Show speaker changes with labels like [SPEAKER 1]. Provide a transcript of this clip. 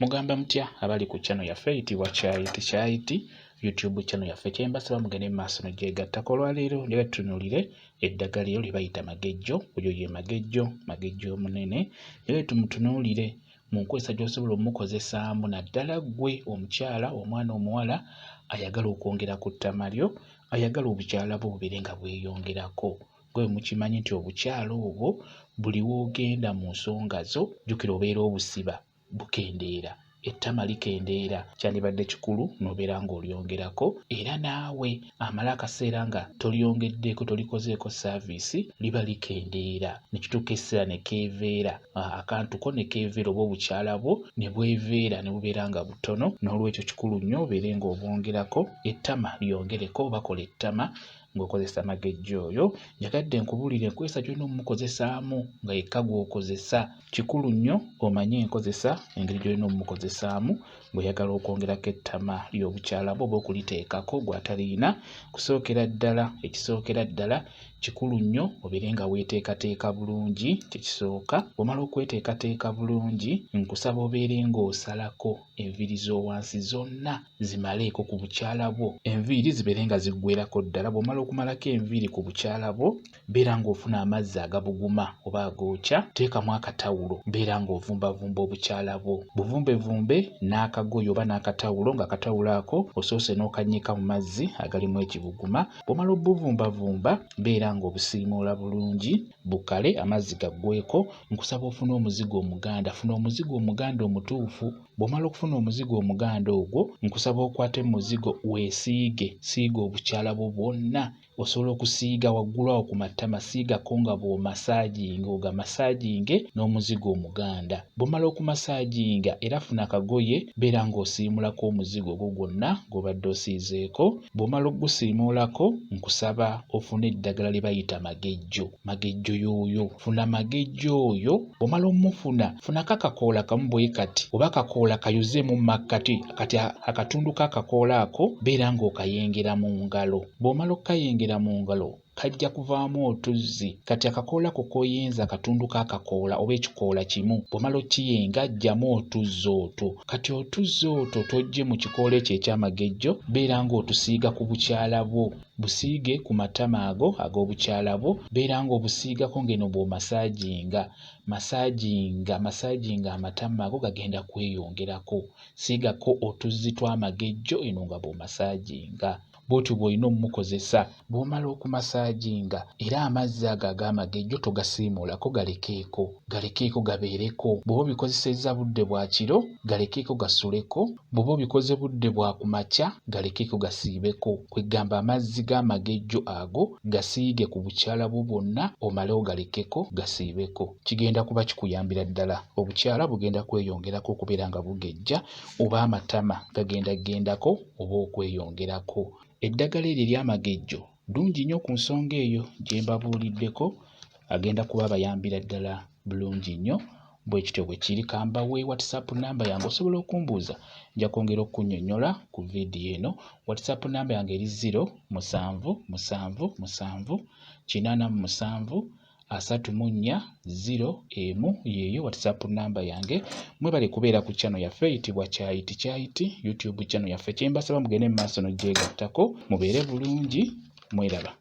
[SPEAKER 1] Mugamba mutya abali ku channel yaffe eyitibwa Kyayiti Kyayiti YouTube channel yaffe kyembasaba mugende mu maaso nogyegattako. Olwaleero njagala tutunuulire eddagala eryo lye bayita magejjo. Oyo ye magejjo, magejjo omunene. Njagala tumutunuulire mu nkozesa gy'osobola omukozesaamu naddala ggwe omukyala, omwana omuwala ayagala okwongera ku ttama lyo, ayagala obukyala bwo bubeere nga bweyongerako. Nga bwe mukimanyi nti obukyala obwo buli w'ogenda mu nsonga zo jjukira obeera obusiba bukendeera, ettama likendeera, kyandibadde kikulu n'obeera ng'olyongerako era naawe amala akaseera nga tolyongeddeeko, tolikozeeko saaviisi, liba likendeera ne kituuka ekiseera ne keeveera, akantu ko ne keeveera oba obukyala bwo ne bweveera ne bubeera nga butono. Noolwekyo kikulu nnyo obeere ng'obwongerako, ettama lyongereko oba kola ettama ng'okozesa magejja oyo. Njagadde nkubuulire enkozesa gy'olina omukozesaamu nga yekka gw'okozesa. Kikulu nnyo omanye enkozesa engeri gy'olina omukozesaamu ng'oyagala okwongerako ettama ly'obukyala bwo oba okuliteekako gw'atalirina. Kusookera ddala, ekisookera ddala kikulu nnyo obeere nga weeteekateeka bulungi kye kisooka. Bw'omala okweteekateeka bulungi, nkusaba obeere ng'osalako enviiri z'owansi zonna zimaleeko ku bukyala bwo. Enviiri zibeere nga ziggweerako ddala. Bw'omala okumalako enviiri ku bukyala bwo, beera ng'ofuna amazzi agabuguma oba agookya, teekamu akatawulo, beera ng'ovumbavumba obukyala bwo. Buvumbevumbe n'akagoye oba n'akatawulo, ng'akatawulo ako osoose n'okannyika mu mazzi agalimu ekibuguma. Bw'omala obuvumbavumba, beera ng'obusiimuula bulungi bukale, amazzi gaggweeko. Nkusaba ofune omuzigo omuganda. Funa omuzigo omuganda omutuufu. Bw'omala okufuna omuzigo omuganda ogwo, nkusaba okwate mu muzigo weesiige. Siiga obukyala bwo bwonna. Osobola okusiiga waggulu awo ku matama, siigako nga bw'omasaajinga, ogamasaajinge n'omuzigo omuganda. Bw'omala okumasaajinga era funa akagoye, beera ng'osiimulako omuzigo ogwo gwonna gw'obadde osiizeeko. Bw'omala okugusiimuulako, nkusaba ofune eddagala lye bayita magejjo. Magejjo y'oyo. Funa magejjo oyo. Bw'omala omufuna, funako akakoola kamu bwe kati oba akakoola kayuzeemu mu makkati. Kati akatundu k'akakoola ako beera ng'okayengera mu ngalo. Bw'omala okukayengera mu ngalo, kajja kuvaamu otuzzi. Kati akakoola ko k'oyenze akatundu k'akakoola oba ekikoola kimu, bw'omala okkiyenga ggyamu otuzzi otwo. Kati otuzzi otwo tw'oggye mu kikoola ekyo eky'amagejjo beera ng'otusiiga ku bukyala bwo. Busiige ku matama ago ag'obukyala bwo, beera ng'obusiigako ng'eno bw'omasaajinga. Masaajinga, masaajinga amatama ago gagenda kweyongerako. Siigako otuzzi tw'amagejjo eno nga bw'omasaajinga. Bw'otyo bw'olina omukozesa. Bw'omala okumasaajinga era amazzi ago ag'amagejjo togasiimuulako galekeeko, galekeeko gabeereko. Bw'oba obikozesezza budde bwa kiro galekeeko gasuleko, bw'oba obikoze budde bwa ku makya galekeeko gasiibeko. Kweggamba amazzi g'amagejjo ago gasiige ku bukyala bwo bwonna omale ogalekeko gasiibeko. Kigenda kuba kikuyambira ddala. Obukyala bugenda kweyongerako okubeera nga bugejja oba amatama gagenda gendako oba okweyongerako. Eddagala eryo ery'amagejjo ddungi nnyo ku nsonga eyo gye mbabuuliddeko, agenda kuba abayambira ddala bulungi nnyo. Bwe kityo bwe kiri. Ka mbawe WhatsApp nnamba yange osobola okumbuuza, nja kwongera okukunnyonnyola ku vidiyo eno. WhatsApp nnamba yange eri 0 7 7 7 87 34 0 1 yeeyo WhatsApp nnamba yange. Mwebale kubeera ku channel yaffe eyitibwa Kyayiti Kyayiti YouTube channel yaffe. Kye mbasaba mugende mu maaso n'ogyegattako, mubeere bulungi, mweraba.